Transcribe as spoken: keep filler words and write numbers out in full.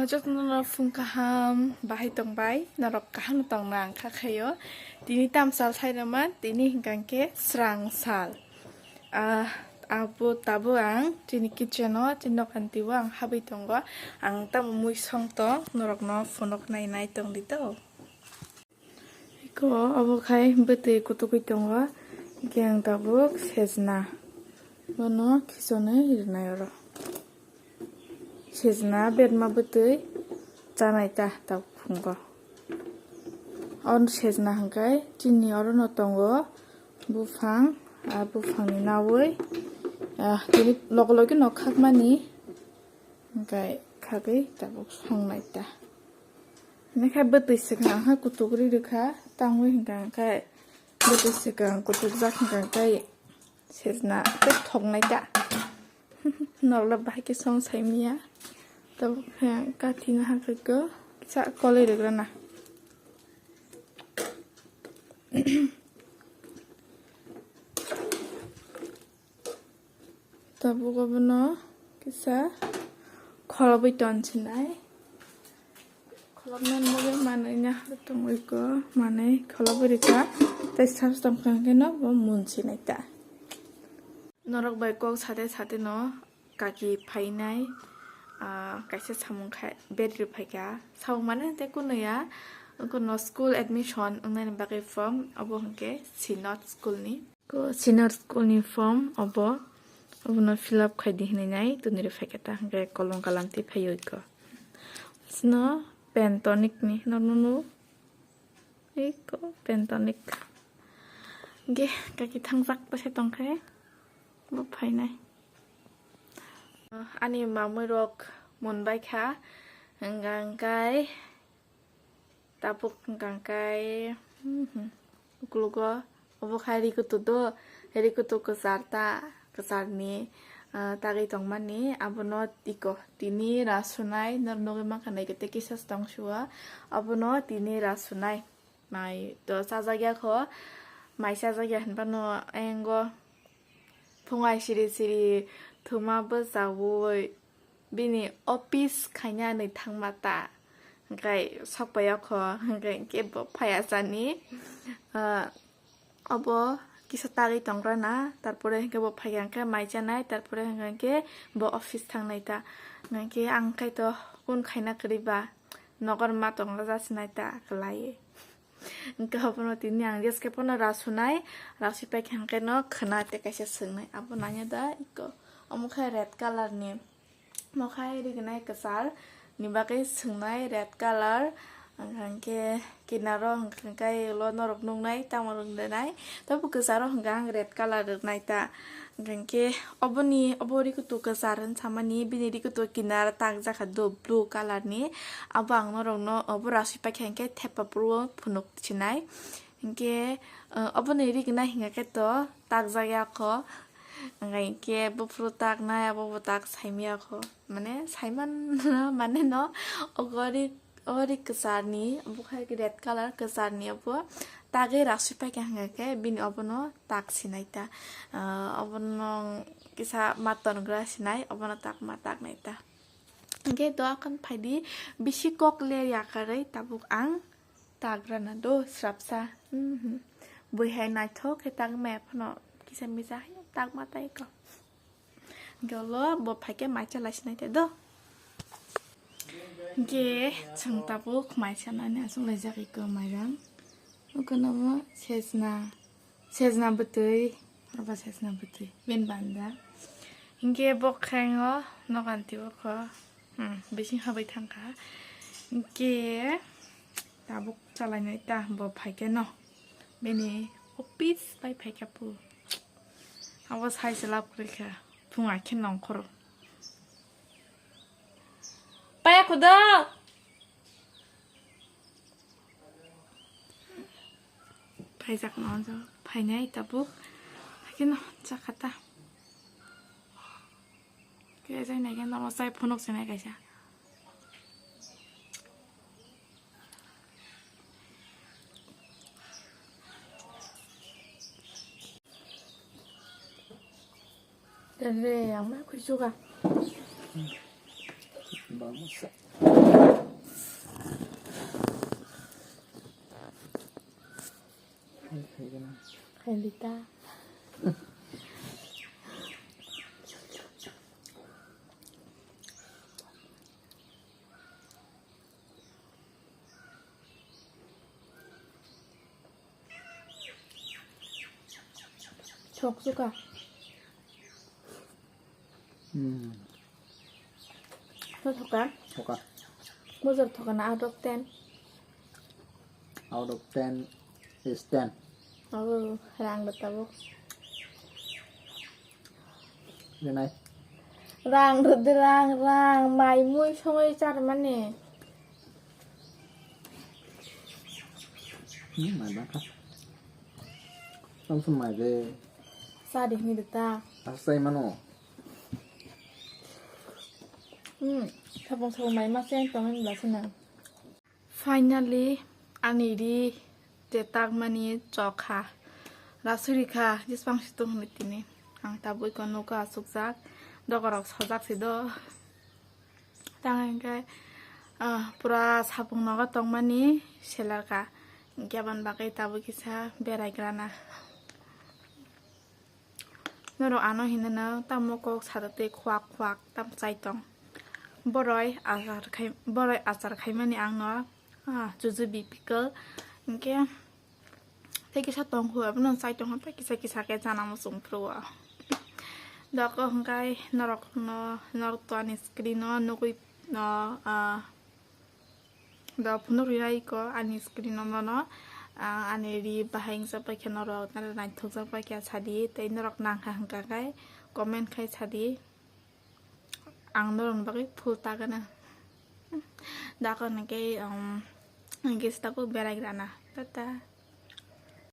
Jotono phung kaham bahai tongbai, norok kaham tongna ang kha khaio. Tini tamsal sairoma, tini hinkha khe srang sal. Ah, abo tabuk ang chini kitchen o, chini nokanti o ang habwi tongo. Ang tamo mui song tong, norokno phunuk nai nai tong di to. Iko obo khai bwtwi kutugwi tongo, hwnkhe ang tabuk sejna bono khisonwi rwnai oro. Sejna berma bwtwi chanai ta tabuk phungo. Ono sejna hwnkhe chini orono tongo buphang, a buphangni naui, ah, tini logo logi no khakmani hwnkhe khagwi tabuk songnai ta. Hwnwi khe bwtwi swkang khe kutuk ri rwkha, tangwi hwnkha khe bwtwi swkang kutukjak hwnkha khe sejna tei thoknai ta. Norok le bahai khe song sai manya. Tabuk khe kathi no hakhe kisa koloi rwgrana. Tabuk obono kisa kholobwi ton sinai. Kholobna nugwi manwi nya tongwi ko manwi kholobwi rwkha. Tei sab tongkha hwnkhe no bo mun sinai ta. Norok bai kok sate sate no kaki phainai, ah, kaisa samung khai bed rw phaikha. Samung mane tei kunu ya, wngkha no school admission wngnani bagwi form, obo hwnkhe Synod school ni. Ko senior school ni form obo, obono fill up khai di hinwi nai twnwi rw phaikha ta hwnkhe kolom kalam twi phaiwi ko. Sino Pantonic ni norno nu iko Pantonic ge kaki thangjak ta se tongkhe bo phainai. Ani mamwi rok mun bai kha hwnkha hwnkhe. Tabuk hwnkha khe, hmm, hmm, ukulugo obo khai ri kutu do, ri kutu kwchar ta, kwcharni, ah, tagwi tongmani, abono iko tini ra sunai, nor nugwi mankha naikhe tei kisa tong sio, abono tini ra sunai. Mai to chajakya kho, mai chajakya hinphano engo phungai siri siri thuma bwchaui. Bini office khaina hinwi thangma ta, hwnkhe sokpai o kho, hwnkhe bo phai achani, ah, obo kisa tagwi tongrana, tarpore hwnkhe bo phaikha hwnkhe mai chanai, tarpore hwnkhe bo office thangnai ta, hwnkhe ang khaito kun khaina kwrwi ba nogo ma tongo jachinai ta kwlaiwi. Hwnkhe obono tini ang jeske pono ra sunai, ra sui paikha hwnkhe no khwna tei kaisa swngnai, abo nanya da iko, omo khe red colour ni. Mokhai rignai kwchar ni bagwi swngnai red colour, hwnkhe kinaro hwnkhe ulo norok nuknai tamo rwngdenai, tei bo kwcharo hwnkhe ang red colour rwnai ta, hwnkhe oboni obo rikutu kwchar hinsamani bini rikutu kinar takjakha do blue colour ni, abo ang norokno obo rasui paikha hwnkhe thepa phuru phunuk sinai, hwnkhe oboni rignai hwnkhe to takjakya kho. Hwnkhe buphuru taknai abo bo tak saimaya kho. Mane saiman mane no ogo ri ogo ri kwcharni, obo khai red colour kwcharni obo tagwi rasui paikha hwnkhe bini obono tak sinai ta. Ah, obono kisa ma tongra sinai, obono tak ma taknai ta. Hwnkhe doakhon phaidi bisi kok le yakarwi tabuk ang tagrana do srapsa. Mhm. Bui hai naithok khe tagmaya phano kisa misa hai tagma tai ko. Hwnkhe ulo bo phaikhe mai chalai sinai te do. Hwnkhe chwng tabuk mai chanani achuk laijak iko mairang. Ukono bo sejna, sejna bwtwi, abo sejna bwtwi ben banda. Hwnkhe bo khengo nokanti o kho, hmm, bising habai thangkha. Hwnkhe tabuk chalainai ta bo phaikhe no. Bini office bai phaikha pu. Abo sai se lab kwrwi kha. Phung ai khe nongkhoro. Paya khudo. Phaijak no jo. Phainai tabuk. Haikhe no chakha ta. Khe jai nai khe norok chai phunuk se nai kaisa. Re, ang ma khuichuga. Khailita. Thok suka. Hmm. To thoka? Thoka. Bujor thoka na out of ten? Out of ten is ten. Oh, rang da tabuk. Denai. Rang rwdi, rang, rang, mai mui songwi charmani. Hmm, mai bangkha. Tong sum mai de. Sa de hini de ta. Asai mano. Hmm, sabong sabong mai ma se tong ni blasina. Finally, ani ri je takmani chokha. Rasuri kha, jisbang si tong hwnwi tini. Ang tabuk iko nugo asukjak, dogarok sojak si do. Tang hwnkhe, ah, pura sapung nogo tongmani selar kha. Hwnkhe aboni bagwi tabuk kisa berai grana. Norok ano hinwi no tamo kok sada tei khwak khwak tam chai tong. Boroi achar khai, boroi achar khaimani ang no, ah, jujubi pickle. Hwnkhe tei kisa tong kho, abono chai tong kho, tei kisa kisa khe chana muchung phuru o. Doko hwnkhe norok no, norok to ani screen o nugwi no, ah, Do phunuk rina iko ani screen o nono, ah, ani ri bahai wngsa paikha norok, nare naithokjak paikha sadi, tei norok nangkha hwnkha khai comment khai sadi, ang norokni bagwi full ta gana. Dakor hwnkhe, um, hwnkhe se tabuk berai grana. Tata.